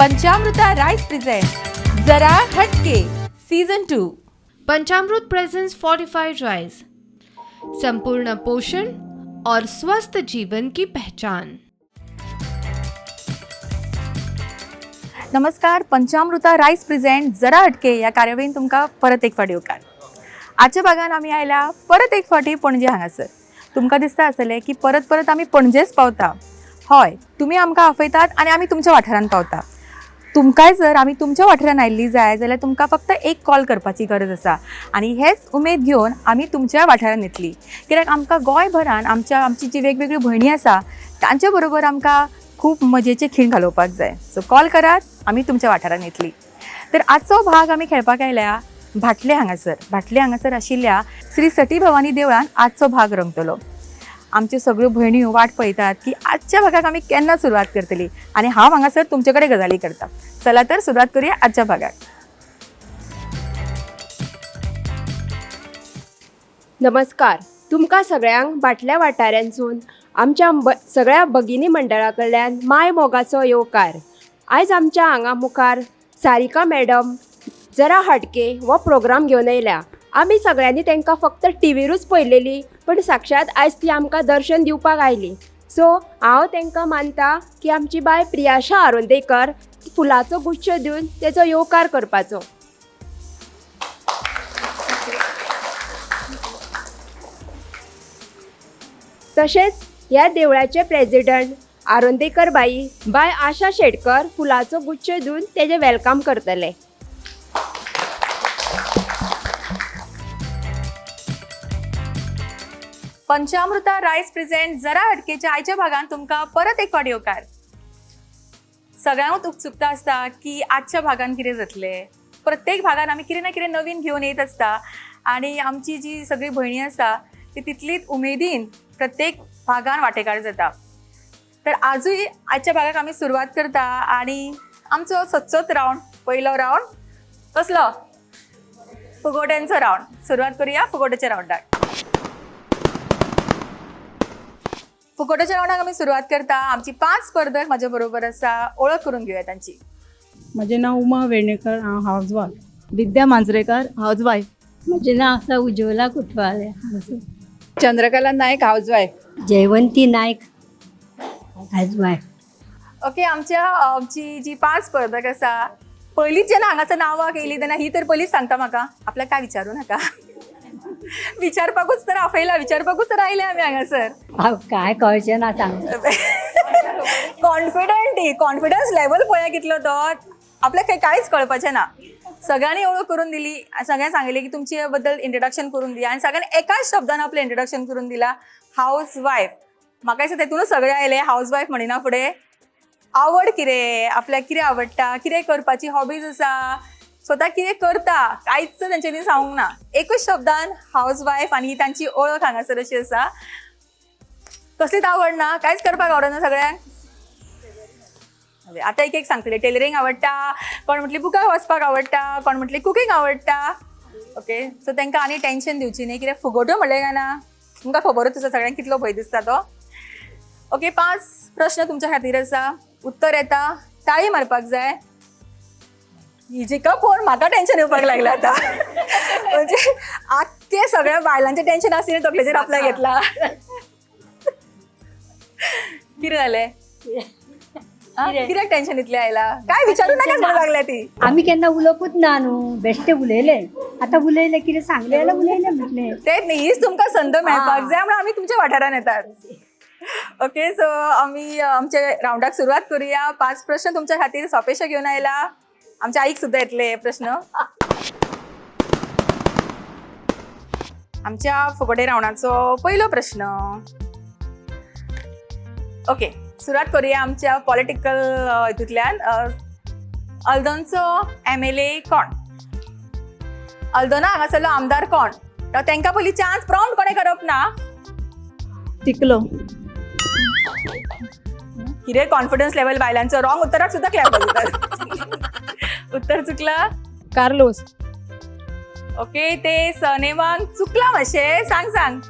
पंचामृता rice present जरा हटके season 2. Panchamrut presents fortified rice, संपूर्ण पोषण और स्वस्थ जीवन की पहचान। नमस्कार, पंचामृता राईस प्रेझेंट जरा हटके ह्या कार्यावळीन तुमकां परत एक फावटी येवकार। आजच्या भागान आमी आयल्या परत एक फावटी पणजे हांगासर। तुमकां दिसता आसतलें की परत परत आमी पणजेच पावता। हय, तुमी आमकां आपयतात आनी आमी तुमच्या वाठारान पावता। तुमकांय जर आमी तुमच्या वाठारान आयिल्ली जाय जाल्यार तुमकां फक्त एक कॉल करपाची गरज आसा आनी हेच उमेद घेवन आमी तुमच्या वाठारान येतली। कित्याक आमकां गोंयभरान आमची जी वेगवेगळ्यो भयणी आसा तांचे बरोबर आमकां खूब मजेचे खीण घालोवपाक जाय। सो कॉल करात, आमी तुमच्या वाठारान येतली। तर आजचो भाग आमी खेळपाक आयल्या भाटले हांगासर। भाटले हांगासर आशिल्ल्या श्री सती भवानी देवळान आजचो भाग रंगतलो। आमच्यो सगळ्यो भयणी वाट पळयतात की आजच्या भागाक आमी केन्ना सुरवात करतली आनी हांव हांगासर तुमचे कडेन गजाली करता। चला तर सुरवात करूया आजच्या भागाक। नमस्कार, तुमकां सगळ्यांक बाटल्या वाठारांसून आमच्या सगळ्या भगिनी मंडळा कडल्यान माय मोगाचो येवकार। आयज आमच्या हांगा मुखार सारिका मॅडम जरा हटके हो प्रोग्राम घेवन येयल्या। आमी सगळ्यांनी तांकां फक्त टिवीरूच पळयलेली, पण साक्षात आयज ती आमकां दर्शन दिवपाक आयली। सो हांव तांकां मानता की आमची बाय प्रियाशा आरोंदेकर फुलाचो गुच्छ दिवन तेजो येवकार करपाचो। तशेंच ह्या देवळाचे प्रेजिडंट आरोंदेकर बाई बाय आशा शेटकर फुलाचो गुच्छ दिवन तेजें welcome करतले। पंचामृता राईस प्रेझेंट जरा हटकेच्या आयच्या भागान तुमकां परत एक फावट येवकार। सगळ्यांकूच उत्सुकता आसता की आजच्या भागान कितें जातलें। प्रत्येक भागान आमी कितें ना कितें नवीन घेवन येत आसता आनी आमची जी सगळी भयणी आसा ती तितलीच उमेदीन प्रत्येक भागान वांटेकार जाता। तर आजूय आजच्या भागाक आमी सुरवात करता आनी आमचो सदचोच रावंड, पयलो रावंड कसलो? फुगोट्यांचो रावंड। सुरवात करूया फुगोट्याच्या रावंडाक। फुगोट्याच्या रावंडाक आमी सुरवात करता। आमची 5 स्पर्धक म्हाज्या बरोबर आसा, ओळख करून घेवया तांची। म्हजें नांव उमा वेर्णेकर, हांव हावज वायफ। विद्या मांजरेकर, हावज वायफ। म्हजें नांव आसा Ujjwala Kutwale. Chandrakala Naik, house wife. Jaywanti Naik, house wife. Okay, आमची जी 5 स्पर्धक आसा, पयलींच जेन्ना हांगासर नांवां केली तेन्ना ही तर पयलींच सांगता म्हाका, आपल्याक काय विचारूं नाका, विचारपाकूच तर आपयला, विचारपाकूच तर आयले आमी हांगासर। हांव काय कळचें ना सांग। कॉन्फिडंट, कॉन्फिडन्स लेवल पळया कितलो तो, आपल्याक खंय कांयच कळपाचें ना। सगळ्यांनी ओळख करून दिली, सगळ्यांनी सांगलें की तुमचे बद्दल इंट्रोडक्शन करून दिया आनी सगळ्यांनी एकाच शब्दान आपलें इंट्रोडक्शन करून दिला, हावज वायफ। म्हाका दिसता तेतूनच सगळे आयले। हावज वायफ म्हणिना फुडें आवड कितें, आपल्याक कितें आवडटा, कितें करपाची हॉबीज आसा, स्वता कितें करता, कांयच तेंच्यांनी सांगूंक ना। एकूच शब्दान हावज वायफ आनी ही तांची ओळख हांगासर अशी आसा। कसलीच आवड ना, कांयच करपाक आवडना सगळ्यांक। आतां एक एक सांगतले, टेलरींग आवडटा, कोण म्हटली बुकां वाचपाक आवडटा, कोण म्हटली कुकींग आवडटा। ओके, सो तांकां आनी टेंशन दिवची न्ही, कित्याक फुगोट्यो म्हणलें काय ना तुमकां खबरूच आसा सगळ्यांक कितलो भंय दिसता तो। ओके, 5 प्रश्न तुमच्या खातीर आसा, उत्तर येता, ताळी मारपाक जाय। हिजेका पळोवन म्हाका टेंशन येवपाक लागलें आतां, म्हणजे आख्खे सगळ्या बायलांचें टेंशन आसलें तकलेचेर आपल्याक घेतला। कितें जालें? कित्याक टेंशन इतलें आयला? काय विचारू नाकाच म्हणूंक लागल्या ती। आमी केन्ना उलोवपूच ना न्हू, बेश्टे उलयले, आतां उलयले कितें सांगलें जाल्यार उलयले म्हटलें। तेच न्ही, हीच तुमकां संद मेळपाक जाय म्हणून आमी तुमच्या वाठारान येतात। ओके, सो आमी आमच्या रावंडाक सुरवात करूया। 5 प्रश्न तुमच्या खातीर सोंपेशे घेवन आयला। आमच्या आईक सुद्दां येतले प्रश्न। आमच्या फुगोटे रावंडाचो पयलो प्रश्न। ओके, सुरवात करूया आमच्या पॉलिटिकल हितूंतल्यान। अल्दोनचो MLA कोण? अल्दोना हांगासरलो आमदार कोण? तर तांकां पयलीं चान्स प्रॉम्प्ट कोणें करप ना। टिकलो। कितें कॉन्फिडन्स लेवल बायलांचो, रॉंग उत्तराक सुद्दां क्लॅप वाजयतात। उत्तर चुकला? कार्लोस। ओके, ते सरनेमांक चुकला मातशें, सांग सांग।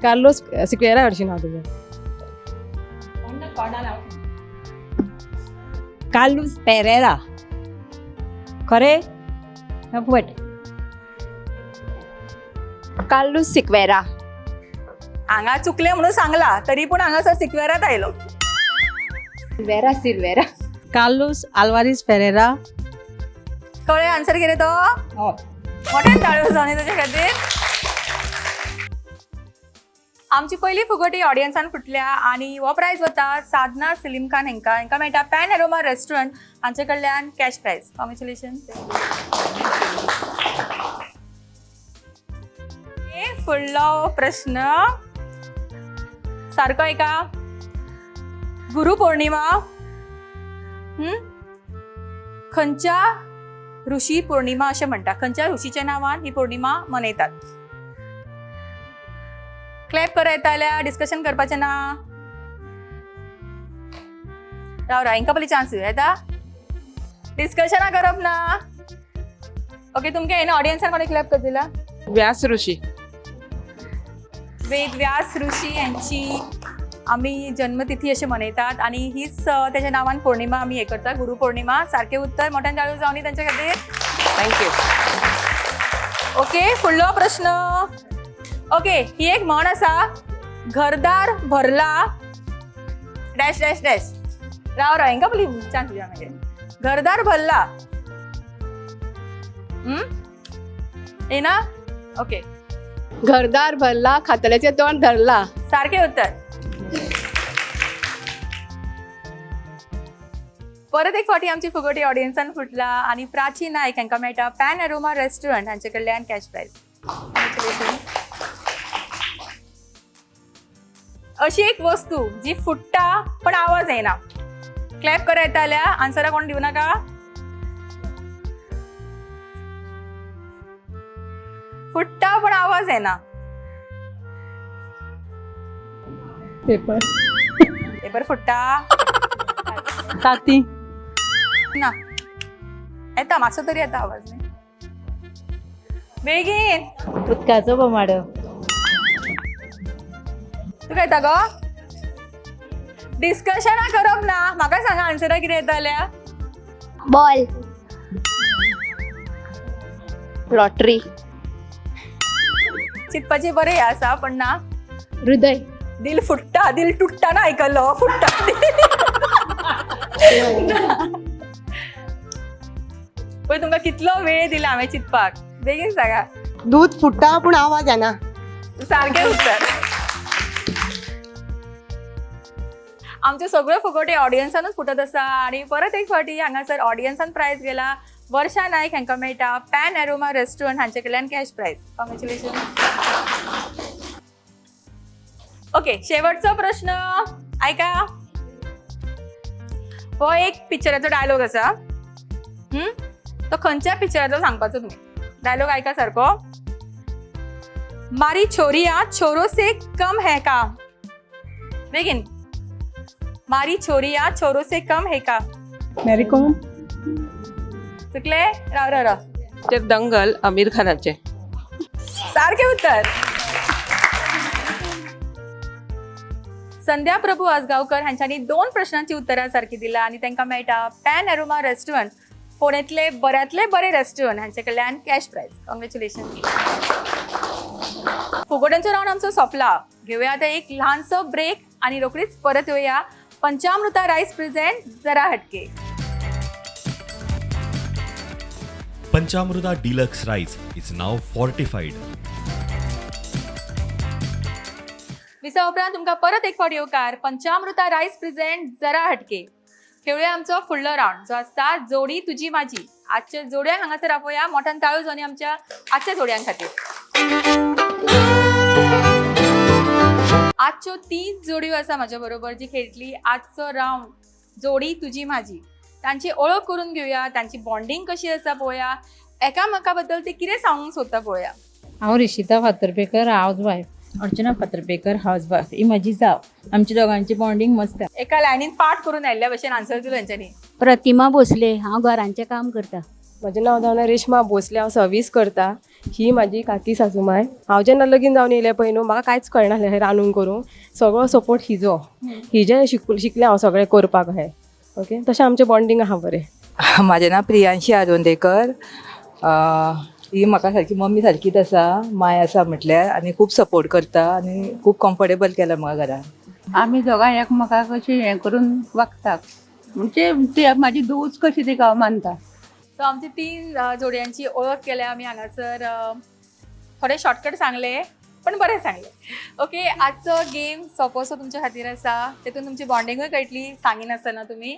कार्लोस सिक्वेरा हरशीं नांव तुजें। कार्लूस पेरेरा. खरें? फट. कार्लूस सिक्वेरा. हांगा चुकले म्हणून सांगला तरी पूण हांगासर सिक्वेरात आयलो. Vera Silveira. Carlos Alvares Ferreira. कळ्ळें आन्सर कितें तो? हय. मोठ्यान ताळयो जावनी तुजे खातीर. आमची पयली फुगोटी ऑडियन्सान फुटल्या आनी हो प्रायज वता साधना सलीम खान हेंकां. हेंकां मेळटा पॅन एरोमा रेस्टॉरंट हांचे कडल्यान कॅश प्रायज. कॉंग्रेच्युलेशन. फुडलो प्रश्न सारको एका. गुरु पौर्णिमा खंयच्या ऋषी पौर्णिमा अशें म्हणटा? खंयच्या ऋषीच्या नांवान ही पौर्णिमा मनयतात? क्लॅप करा येता जाल्यार, डिस्कशन करपाचें ना. राव राव, हेंकां पयलीं चान्स दिवया. येता? डिस्कशनां करप ना. ओके, तुमकां येना? ऑडियन्सान कोणी क्लॅप कर दिला? व्यास ऋषी. वेद व्यास ऋषी यांची आम्ही जन्मतिथी अशें मनयतात आनी हीच तेच्या नांवान पौर्णिमा आमी हें करता, गुरु पौर्णिमा. सारकें उत्तर. मोठ्यान टाळयो जावनी तेंच्या खातीर. Thank you. Okay, फुडलो प्रश्न. ओके, ही एक म्हण आसा, घरदार भरला डॅश डॅश डॅश. राव राव, हेंकां पयलीं चान्स दिवया मागीर. घरदार भरला. येना? ओके. घरदार भरला खातल्याचें तोंड धरला. सारकें उत्तर. परत एक फावटी आमची फुगोटी ऑडियन्सान फुटला आनी प्राची नायक हांकां मेळटा पॅन एरोमा रेस्टॉरंट हांचे कडल्यान कॅश प्रायज. अशी एक वस्तू जी फुट्टा पण आवाज येना. क्लॅप करा येता जाल्यार, आन्सरा कोण दिवं नाका. फुट्टा पण आवाज येना. पेपर. पेपर फुट्टा? ताती. ना. येता मातसो तरी येता आवाज न्ही? बेगीन. उदकाचो बोमाडो. तुका येता गो? डिस्कशनां करप ना, म्हाका सांगा आन्सरां कितें येता जाल्यार. बॉल. लॉटरी. चिंतपाचें बरें हें आसा पण ना. हृदय. दिल फुट्टा, दिल तुट्टा ना आयकल्लो, फुट्टा. पळय तुमकां कितलो वेळ दिला हांवें चिंतपाक. बेगीन सांगा. दूध फुट्टा पूण आवाज येना. सारकें उत्तर. आमचे सगळे फुगोटे ऑडियन्सानूच फुटत आसा आनी परत एक फावटी हांगासर ऑडियन्सान प्रायज गेला. वर्षा नायक हांकां मेळटा पॅन एरोमा रेस्टॉरंट हांचे कडल्यान कॅश प्रायज. कॉंग्रेच्युलेशन. ओके, शेवटचो प्रश्न आयका. हो एक पिक्चराचो डायलॉग आसा. तो खंयच्या पिक्चराचो सांगपाचो तुमी. डायलॉग आयका सारको. मारी छोरिया छोरो से कम है का? बेगीन. मारी छोरिया छोरो से कम है का? मॅरी कॉम. चुकले? राव राव राव. पिक्चर दंगल, आमिर खानाचे. सारखे उत्तर. संध्या प्रभू आजगावकर हांच्यांनी दोन प्रश्नांची उत्तरां सारकी दिला आनी तांकां मेळटा पॅन एरोमा रेस्टॉरंट, फोंडेंतले बऱ्यांतले बरे रेस्टॉरंट हांचे कडल्यान कॅश प्रायज. कॉंग्रेच्युलेशन. फुगोट्यांचो रावंड आमचो सोंपला. घेवया आतां एक ल्हानसो ब्रेक आनी रोखडीच परत येवया. पंचामृता रायस प्रेझेंट जरा हटके. Panchamruta Deluxe Rice is now fortified. विसा उपरांत तुमकां परत एक फावट येवकार. पंचामृता रायस प्रेझेंट जरा हटके. खेळुया आमचो फुडलो रावंड जो आसता जोडी तुजी माझी. आजच्या जोड्यांक हांगासर आपोवया. मोठ्यान ताळयो जावनी आमच्या आजच्या जोड्यां खातीर. आजच्यो तीन जोडयो आसा म्हाज्या बरोबर जी खेळटली आजचो रावंड जोडी तुजी माझी. तांची ओळख करून घेवया, तांची बॉन्डिंग कशी आसा पळोवया, एकामेका बद्दल ते कितें सांगूंक सोदता पळोवया. हांव रिशिता फातर्पेकर, हावज वायफ. अर्चना फातर्पेकर, हावज वायफ. ही म्हजी जाव. आमची दोगांची बॉन्डिंग मस्त. एका लायनीन पाठ करून आयिल्ल्या भशेन आन्सर दिलो हेंच्यांनी. प्रतिमा भोसले, हांव घरांचें काम करता. म्हजें नांव जावन रेश्मा भोसले, हांव सर्वीस करता. ही म्हाजी काकी सासूमाय. हांव जेन्ना लगीन जावन येयलें पळय न्हू, म्हाका कांयच कळनासलें हें रांदून करूंक. सगळो सपोर्ट हिजो. हिजें शिकलें हांव सगळें करपाक. हें ओके, तशें आमचें बॉन्डींग आहा बरें. म्हाजें नांव प्रियांशी आरोंदेकर. ही म्हाका सारकी मम्मी सारकीच आसा, माय आसा म्हटल्यार, आनी खूब सपोर्ट करता आनी खूब कम्फर्टेबल केलां म्हाका घरान. आमी दोगांय एकमेकाक अशें हें करून वागता, म्हणजे ती म्हाजी धुवूच कशी तिका हांव मानता. सो आमची तीन जोडयांची ओळख केल्या आमी हांगासर. थोडे शॉर्टकट सांगले पण बरें सांगले. ओके, आजचो गेम सोंपोसो तुमच्या खातीर आसा, तेतून तुमची बॉन्डिंगूय कळटली सांगिनासतना तुमी.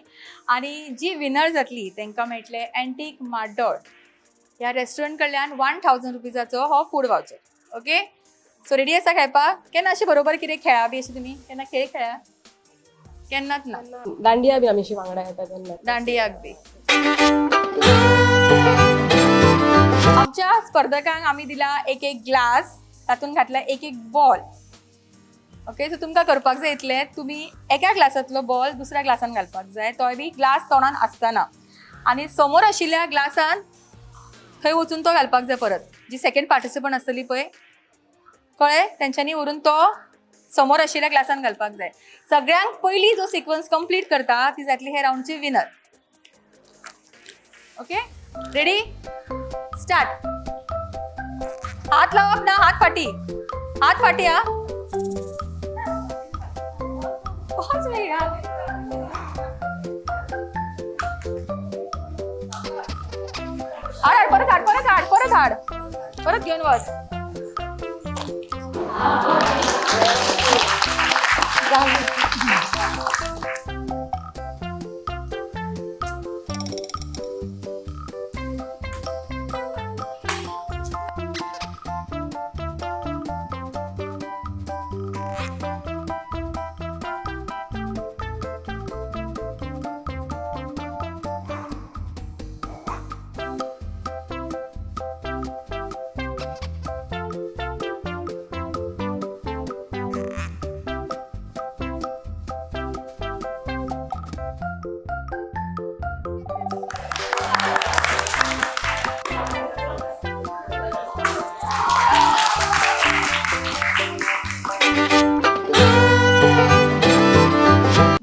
आनी जी विनर जातली तांकां मेळटले एंटीक माड्डोळ ह्या रेस्टॉरंट कडल्यान 1000 रुपीजाचो हो food voucher. Okay, so ready आसा खेळपाक? केन्ना अशें बरोबर कितें खेळा बी अशें तुमी केन्ना खेळ खेळा? केन्नाच ना. दांडिया बी आमी अशी वांगडा येता तेन्ना. दांडियाक बी. आमच्या स्पर्धकांक आमी दिला एक एक ग्लास, तातूंत घातला एक एक बॉल. ओके, सो तुमकां करपाक जाय इतलें, तुमी एका ग्लासांतलो बॉल दुसऱ्या ग्लासान घालपाक जाय, तोय बी ग्लास तोंडान आसतना, आनी समोर आशिल्ल्या ग्लासान थंय वचून तो घालपाक जाय परत. जी सेकंड पार्टिसिपंट आसतली पळय, कळ्ळें, तेंच्यांनी व्हरून तो समोर आशिल्ल्या ग्लासान घालपाक जाय. सगळ्यांक पयलीं जो सिक्वन्स कंप्लीट करता ती जातली हे रावंडची विनर. Okay, ready, start. हात लावप ना, हात फाटी, हात फाटी. हा, पोच रे यार. हाड हाड परत हाड, परत हाड, परत हाड, परत घेवन वच.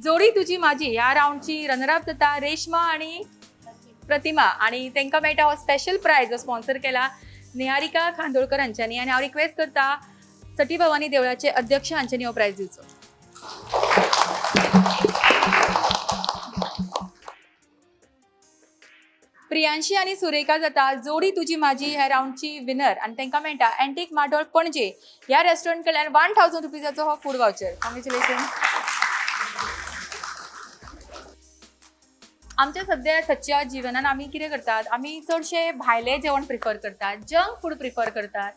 जोडी तुजी माझी ह्या रावंडची रनर अप जाता रेश्मा आणि प्रतिमा, आणि तांकां मेळटा हो स्पेशल प्रायज जो स्पॉन्सर केला निहारिका खांडोळकर हांच्यांनी. आनी हांव रिक्वेस्ट करता सटी भवानी देवळाचे अध्यक्ष हांच्यांनी हो प्रायज दिवचो. प्रियांशी आनी सुरेखा जाता जोडी तुजी माझी ह्या रावंडची विनर, आनी तांकां मेळटा एंटीक माडोळ पणजे ह्या रेस्टॉरंट कडल्यान 1000 रुपीजाचो हो फूड वावचर. कॉंग्रेच्युलेशन. आमच्या सद्या सदच्या जिवनान आमी कितें करतात, आमी चडशे भायलें जेवण प्रिफर करतात, जंक फूड प्रिफर करतात,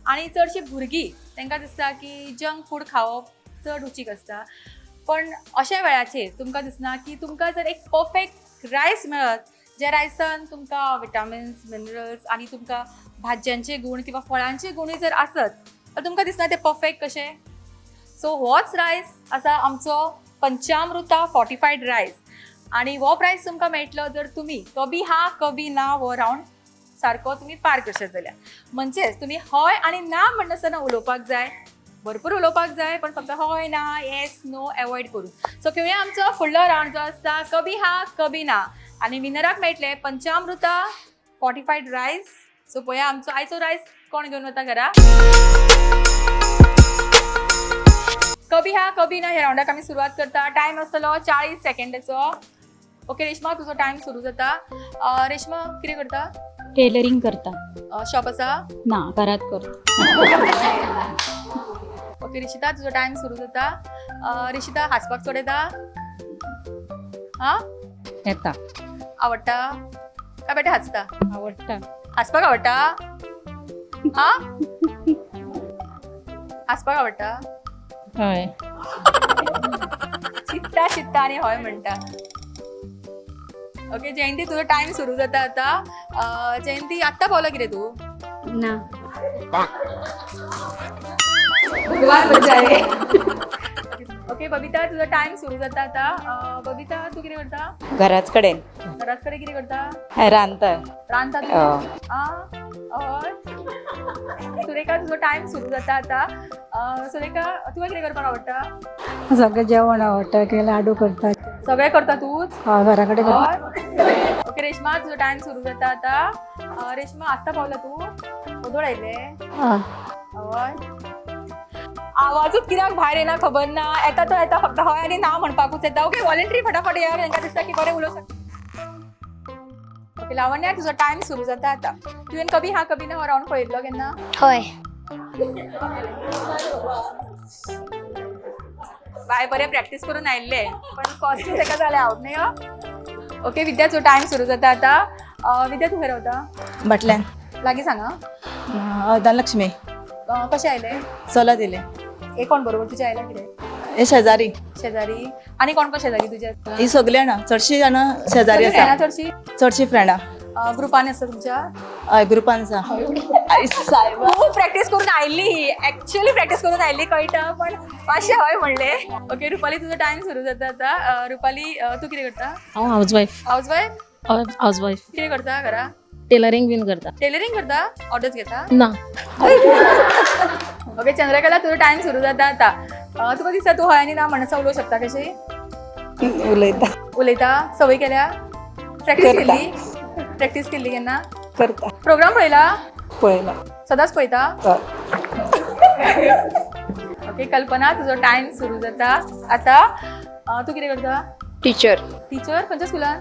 आनी चडशीं भुरगीं तांकां दिसता की जंक फूड खावप चड रुचीक आसता. पण अशा वेळाचेर तुमकां दिसना की तुमकां जर एक परफेक्ट रायस मेळत, ज्या रायसान तुमकां विटामिन्स, मिनरल्स आनी तुमकां भाजयांचे गूण किंवा फळांचे गुणूय जर आसत तर तुमकां दिसना तें परफेक्ट कशें. सो होच रायस आसा आमचो पंचामृता फॉर्टिफायड रायस, आनी हो प्रायस तुमकां मेळटलो जर तुमी कभी हा कभी ना हो रावंड सारको तुमी पार करशात जाल्यार. म्हणजेच तुमी हय आनी ना म्हणनासतना उलोवपाक जाय, भरपूर उलोवपाक जाय, पण फक्त हय ना, येस नो एवॉयड करून. सो खेळुया आमचो फुडलो रावंड जो आसता कभी हा कभी ना, आनी विनराक मेळटले पंचामृता फॉर्टिफायड रायस. सो पळया आमचो आयचो रायस कोण घेवन वता घरा. कभी हा कभी ना ह्या रावंडाक आमी सुरवात करता. टायम आसतलो 40 सेकंडाचो. ओके रेश्मा, तुजो टायम सुरू जाता. रेश्मा कितें करता? टेलरिंग करता. शॉप आसा? ना, घरात करता. ओके रिशिता, तुजो टायम सुरू जाता. रिशिता, हांसपाक चड येता? हा, येता. आवडटा काय बेटे हांसता? आवडटा. हांसपाक आवडटा? हा, हांसपाक आवडटा? हय. चित्ता चित्ता आनी हय म्हणटा. ओके जयंती, तुजो टायम सुरू जाता आतां. जयंती, आत्तां पावला कितें तूं? ना. ओके बबिता, तुजो टायम सुरू जाता आतां. बबिता, तूं कितें करता? घराच कडेन. घराच कडेन कितें करता? रांदता. रांदता तूं? हय. सुरेखा, तुजो टायम सुरू जाता आतां. सुरेखा, तुका कितें करपाक आवडटा? सगळें जेवण आवडटा, कितें लाडू करता. सगळें करता तूंच? हय, घरा कडेन. ओके रेश्मा, तुजो टायम सुरू जाता आतां. रेश्मा, आत्तां पावला तूं? ओदोळ आयलें? हय. आवाजूच कित्याक भायर येना खबर ना. येता तो येता, फक्त हय आनी ना म्हणपाकूच येता. ओके, वॉलंटरी फटाफट या, तांकां दिसता की बरें उलोवंक शकता. ओके लावण्या, तुजो टायम सुरू जाता आतां. तुवें कभी हा कभी ना हो रावंड पळयल्लो केन्ना? हय. बाय बरें प्रॅक्टीस करून आयिल्ले, पण कॉस्ट्यूम ताका जालें आवट न्ही. ओके विद्या, तुजो टायम सुरू जाता आतां. विद्या, तूं खंय रावता? बाटल्यान. लागीं सांगा. धनलक्ष्मी. कशें आयलें? चलत येयलें. हे कोण बरोबर तुज्या आयला कितें? हे शेजारी. शेजारी. आनी कोण कोण शेजारी तुज्या? ही सगळीं जाणां, चडशीं जाणां शेजारी फ्रेंडां आसा. चडशीं? चडशीं फ्रेंडां. ग्रुपान आसता तुमच्या? हय, ग्रुपान आसा. सायबा. खूब प्रॅक्टीस करून आयिल्ली ही, ऍक्च्युअली प्रॅक्टीस करून आयिल्ली कळटा, पण मातशें हय म्हणलें. ओके रुपाली, तुजो टायम सुरू जाता आतां. रुपाली, तूं कितें करता? हांव हावजवायफ. हावजवायफ? हावजवायफ. कितें करता घरा? टेलरींग बीन करता. टेलरींग करता? ऑर्डर्स घेता? ना. ओके चंद्रकला, तुजो टायम सुरू जाता आतां. तुका दिसता तूं हय आनी ना म्हणसा उलोवंक शकता कशी? उलयता. उलयता? संवय केल्या? प्रॅक्टीस केल्ली? प्रॅक्टीस केल्ली केन्ना? करता. प्रोग्राम पळयला? पळयला. सदांच पळयता? ओके कल्पना, तुजो टायम सुरू जाता आतां. तूं कितें करता? टिचर. टिचर? खंयच्या स्कुलान?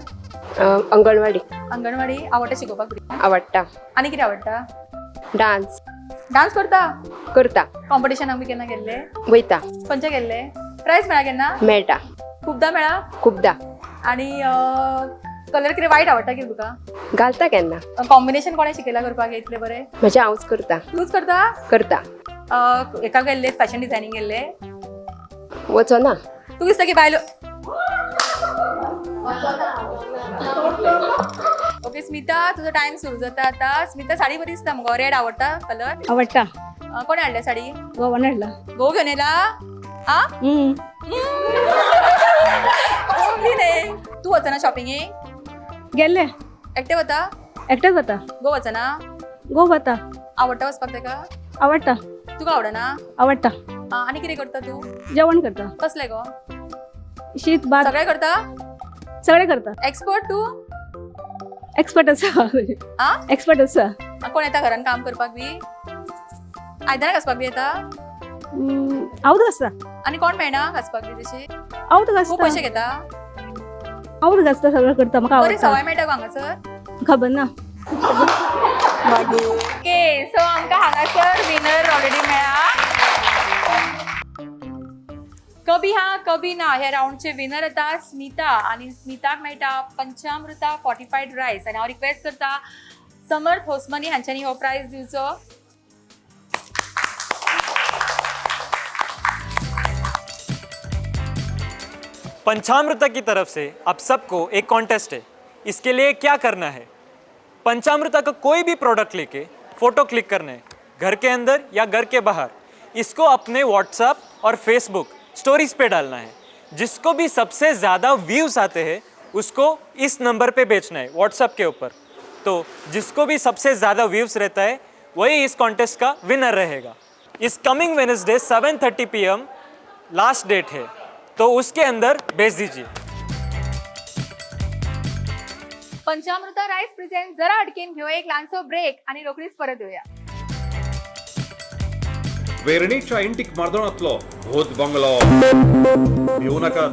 अंगणवाडी. अंगणवाडी. आवडटा शिकोवपाक? आवडटा. आनी कितें आवडटा? डान्स. डान्स करता? करता. कॉम्पिटिशनाक बी केन्ना गेल्ले? वयता. खंयचे गेल्ले? प्रायज मेळ्ळा केन्ना? मेळटा. खुबदां मेळ्ळा? खुबदां. आनी कलर कितें वायट आवडटा कितें तुका? घालता केन्ना. कॉम्बिनेशन कोणें शिकयलां करपाक इतलें बरें? म्हजें हांवच करता. तूंच करता? करता. हेका गेल्ले, फॅशन डिझायनींग गेल्ले? वचना. तूं दिसता की बायलो. ओके स्मिता, तुजो टायम सुरू जाता आतां. स्मिता, साडी बरी दिसता मुगो, रेड आवडटा कलर? आवडटा. कोणें हाडल्या साडी? घोवान हाडला. घोव घेवन येयला? आ, तूं वचना शॉपिंगेक? गेल्ले. एकटें वता? एकटेच वता. घोव वचना? घोव वता. आवडटा वचपाक ताका? आवडटा. तुका आवडना? आवडटा. आनी कितें करता तूं? जेवण करता. कसलें गो? शीत भात. सगळें करता? सगळें करता. एक्सपर्ट तूं? एक्सपर्ट आसा. एक्सपर्ट आसा. कोण येता घरान काम करपाक बी? आयदनां घासपाक बी येता? हांवूच घासता. आनी कोण मेळना घासपाक बी तशी? हांवूच घासता. खूब पयशे घेता? हांवूच घासता, सगळें करता. म्हाका बरी सवाय आवडटा. मेळटा गो हांगासर? खबर ना. ओके, सो आमकां हांगासर विनर ऑलरेडी मेळ्ळा. कभी हा कभी ना ह्या रावंडचे विनर येता स्मिता, आनी स्मिताक मेळटा पंचामृता फॉर्टिफायड रायस. आनी हांव रिक्वेस्ट करता समर्थ होसमनी हांच्यांनी हो प्रायज दिवचो. पंचामृता की तरफ से आप सबको एक कॉन्टेस्ट है. इसके लिए क्या करना है, पंचामृता का कोई भी प्रोडक्ट लेके फोटो क्लिक करना है, घर के अंदर या घर के बाहर. इसको अपने व्हाट्सएप और फेसबुक स्टोरीज पे डालना है. जिसको भी सबसे ज़्यादा व्यूज़ आते हैं उसको इस नंबर पे बेचना है व्हाट्सएप के ऊपर. तो जिसको भी सबसे ज़्यादा व्यूज़ रहता है वही इस कॉन्टेस्ट का विनर रहेगा. इस coming Wednesday 7:30 PM last date है, तो उसके अंदर भेज दीजिए. पंचामृता राईस प्रेझेंट जरा अटकेन घेऊ एक ल्हानसो ब्रेक आणि रोखडीच परत येऊया. वेर्णेच्या एंटीक मार्दोणांतलो भूत बंगलो. भिवू नाकात,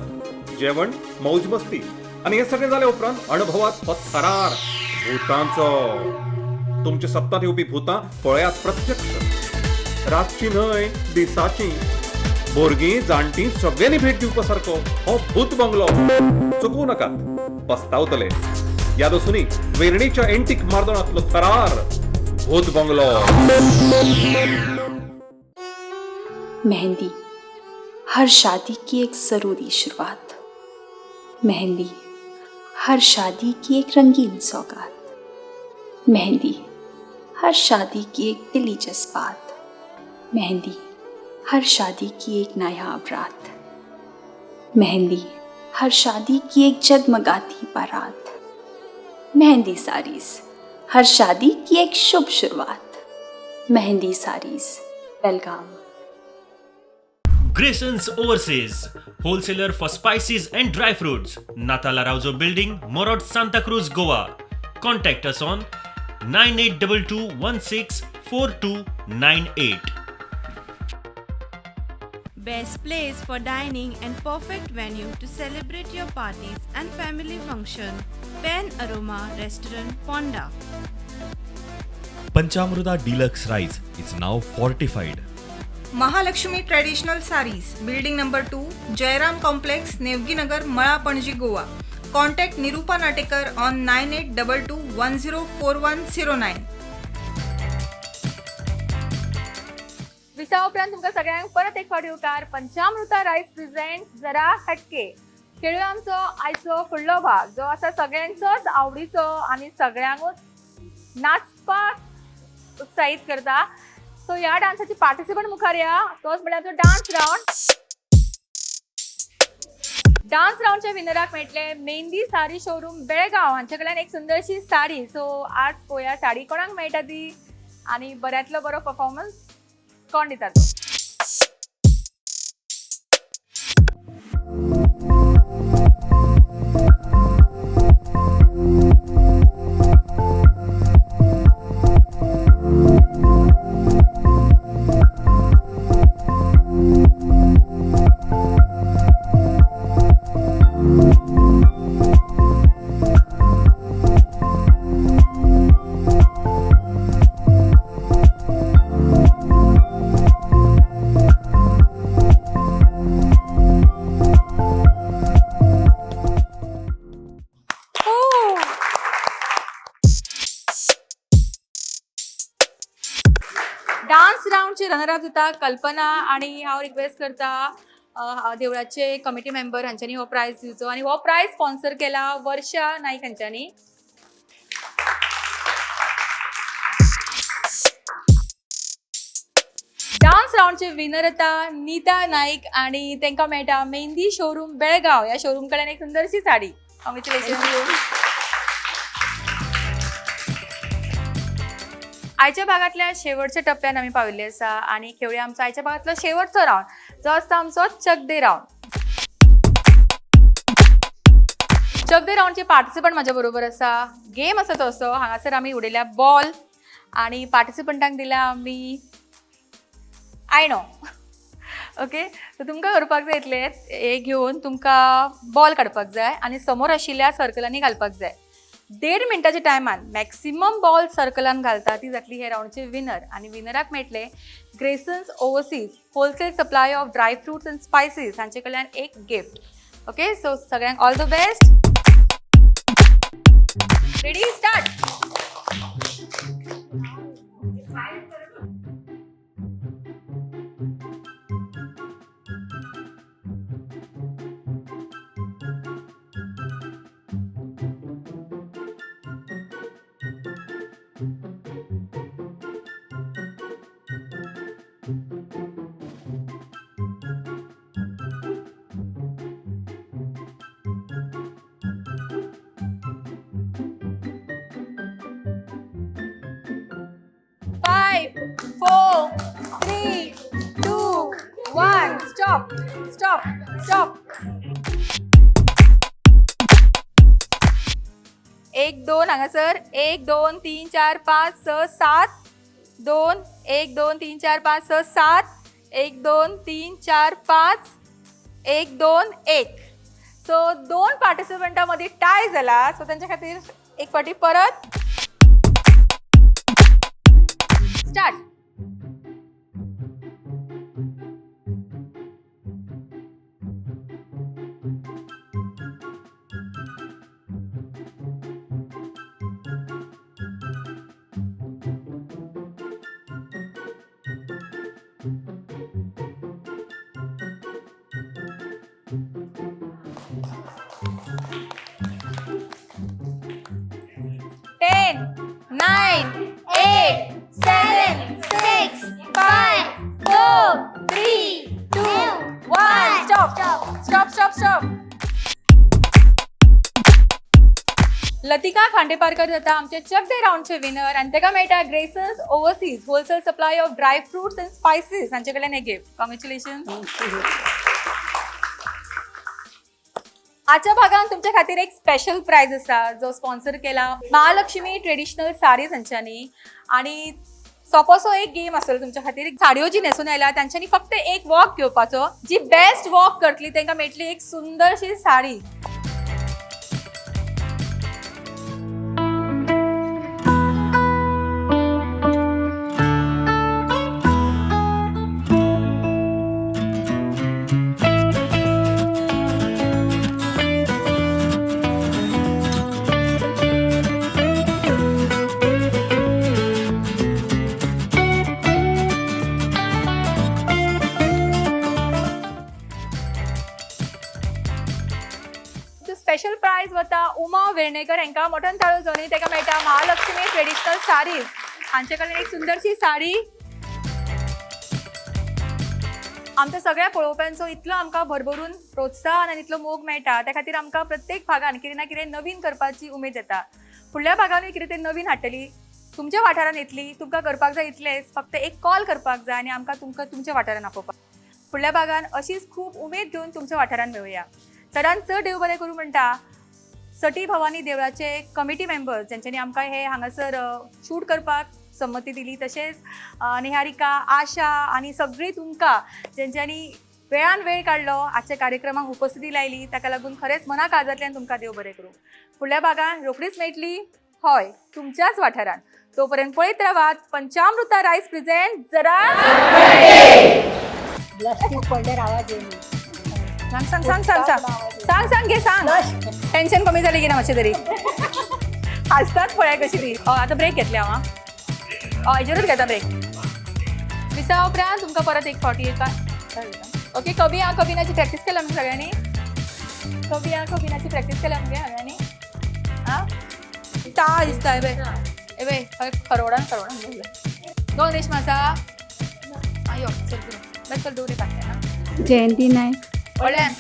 जेवण मौज मस्ती आनी हे सगळें जाले उपरांत अणभवात हो थरार भूतांचो. तुमच्या सपनांत येवपी भूतां पळयात प्रत्यक्ष, रातची न्हय दिसाची. भुरगीं जाणटीं सगळ्यांनी भेट दिवपा सारको हो भूत बंगलो. चुकूं नाकात, पस्तावतले. याद आसूनी, वेर्णेच्या एंटीक मार्दोणांतलो थरार भूत बंगलो. मेहंदी हर शादी की एक ज़रूरी शुरुआत. मेहंदी हर शादी की एक रंगीन सौगात. मेहंदी हर शादी की एक दिली जज्बात. मेहंदी हर शादी की एक नायाब रात. मेहंदी हर शादी की एक जगमगाती बारात. मेहंदी साड़ीज हर शादी की एक शुभ शुरुआत. मेहंदी साड़ीज, बेलगाम. Graysons Overseas, wholesaler for spices and dry fruits, Natala Rauzo Building, Morot, Santa Cruz, Goa. Contact us on 9822164298. Best place for dining and perfect venue to celebrate your parties and family function. Pen Aroma Restaurant, Ponda. Panchamruta Deluxe Rice is now fortified. Mahalakshmi Traditional Sarees, Building number 2, Jairam Complex, Nevginagar, Mala, Panaji, Goa. Contact Nirupa Natekar on 9822104109. विसा उपरांत तुमकां सगळ्यांक परत एक फावट येवकार. पंचामृता rice present जरा हटके. खेळूया आमचो आयचो फुडलो भाग जो आसा सगळ्यांचोच आवडीचो आनी सगळ्यांकूच नाचपाक उत्साहीत करता. सो ह्या डान्साची पार्टिसिपंट मुखार या, तोच म्हळ्यार आमचो डान्स रावंड. डान्स रावंडच्या विनराक मेळटले मेहंदी साडी शोरूम बेळगांव हांचे कडल्यान एक सुंदरशी साडी. सो आज पळोवया साडी कोणाक मेळटा ती आनी बऱ्यांतलो बरो परफॉर्मन्स कोण दिता तो. डान्स रावंडचे रनर अप जाता कल्पना आणि हांव रिक्वेस्ट करता देवळाचे कमिटी मेंबर हांच्यांनी हो प्रायज दिवचो आनी हो प्रायज स्पॉन्सर केला वर्षा नाईक हांच्यांनी. डान्स रावंडचे विनर जाता नीता नाईक आणि तांकां मेळटा मेहंदी शोरूम बेळगांव ह्या शोरूम कडल्यान एक सुंदरशी साडी. कॉंग्रेच्युलेशन. आयच्या भागातल्या शेवटच्या टप्प्यान आमी पाविल्ले आसा आनी खेळुया आमचो आयच्या भागातलो शेवटचो रावंड जो आसता आमचो चकदे रावंड. चकदे रावंडचे पार्टिसिपंट म्हाज्या बरोबर आसा. गेम आसा तो असो, हांगासर आमी उडयल्या बॉल आनी पार्टिसिपंटांक दिल्या आमी आयणो. ओके, सो तुमकां करपाक जाय इतलें, हें घेवन तुमकां बॉल काडपाक जाय आनी समोर आशिल्ल्या सर्कलांनी घालपाक जाय. 1.5 मिनटाच्या टायमान मॅक्सिमम बॉल सर्कलान घालता ती जातली हे रावंडचे विनर आनी विनराक मेळटले Graysons Overseas wholesale supply of dry fruits and spices हांचे कडल्यान एक गिफ्ट. ओके, सो सगळ्यांक all the best. Ready, start. 5, 4, 3, 2, 1. Stop, stop, stop. 1 2 हांगासर 1 2 3 4 5 6 7 2 1 2 3 4 5 6 7 1 2 3 4 5 1 2 1. सो 2 पार्टिसिपंटां मदीं टाय जाला. सो तांच्या खातीर एक फावटी परत start. 10, 9, 8, 7, लतिका खांडेपारकर जाता आमचे चक दे रावंडचे विनर आनी ताका मेळटा Graysons overseas wholesale supply of dry fruits and spices हांचे कडल्यान एक गिफ्ट. कॉंग्रेच्युलेशन. आजच्या भागान तुमच्या खातीर एक स्पेशल प्रायज आसा जो स्पॉन्सर केला महालक्ष्मी ट्रेडिशनल साडीज हांच्यांनी. आनी सोपोसो एक गेम आसतलो तुमच्या खातीर. साडयो जी न्हेसून आयल्या तांच्यांनी फक्त एक वॉक घेवपाचो. जी बेस्ट वॉक करतली तांकां मेळटली एक सुंदरशी साडी. स्पेशल प्रायज वता उमा वेर्णेकर हांकां मटन ताळो जोनी. ताका मेळटा महालक्ष्मी ट्रेडिशनल साडीज हांचे कडल्यान एक सुंदरशी साडी. आमच्या सगळ्या पळोवप्यांचो इतलो आमकां भरभरून प्रोत्साहन आनी इतलो मोग मेळटा, त्या खातीर आमकां प्रत्येक भागान कितें ना कितें नवीन करपाची उमेद येता. फुडल्या भागानूय कितें तें नवीन हाडटली, तुमच्या वाठारान येतली. तुमकां करपाक जाय इतलेंच, फक्त एक कॉल करपाक जाय आनी आमकां तुमकां तुमच्या वाठारान आपोवपाक. फुडल्या भागान अशीच खूब उमेद घेवन तुमच्या वाठारान मेळुया. चडान चड देव बरें करूं म्हणटा सटी भवानी देवळाचे कमिटी मेंबर्स ज्यांच्यांनी आमकां हे हांगासर शूट करपाक संमती दिली, तशेंच निहारिका, आशा आनी सगळीं तुमकां ज्यांच्यांनी वेळान वेळ काडलो आजच्या कार्यक्रमाक उपस्थिती लायली, ताका लागून खरेंच मना काळजांतल्यान तुमकां देव बरें करूं. फुडल्या भागान रोखडीच मेळटली हय तुमच्याच वाठारान. तोपर्यंत पळयत रावात पंचामृता रायस प्रेझेंट जरा प्लास्टीक पडल्यार आवाज येयना. सांग सांग सांग सांग सांग सांग सांग घे सांग. टेन्शन कमी जालें की ना मातशें तरी. हांसतात पळय कशी ती. हय आतां ब्रेक घेतले हांव. हय हेजेरूच घेता ब्रेक. मिसा उपरांत तुमकां परत एक फावटी ओके. कवी आ कविनाची प्रॅक्टीस केला आमी सगळ्यांनी. कवी आ कविनाची प्रॅक्टीस केल्या मगे सगळ्यांनी. आं ता दिसता हे पळय हे पळय खरोडान खरोडान दवरलें. दोन रेशमा आसा. आं यो चल बरें चल दवरे फाटल्यान. आं जयंती नायक. व्हडल्यान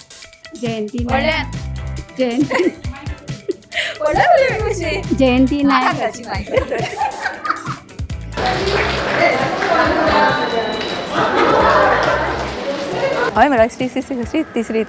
जयंती व्हडल्यान जयंती व्हडल्यान जयंती नायक. हय मला श्री श्री श्री श्री तिसरीत.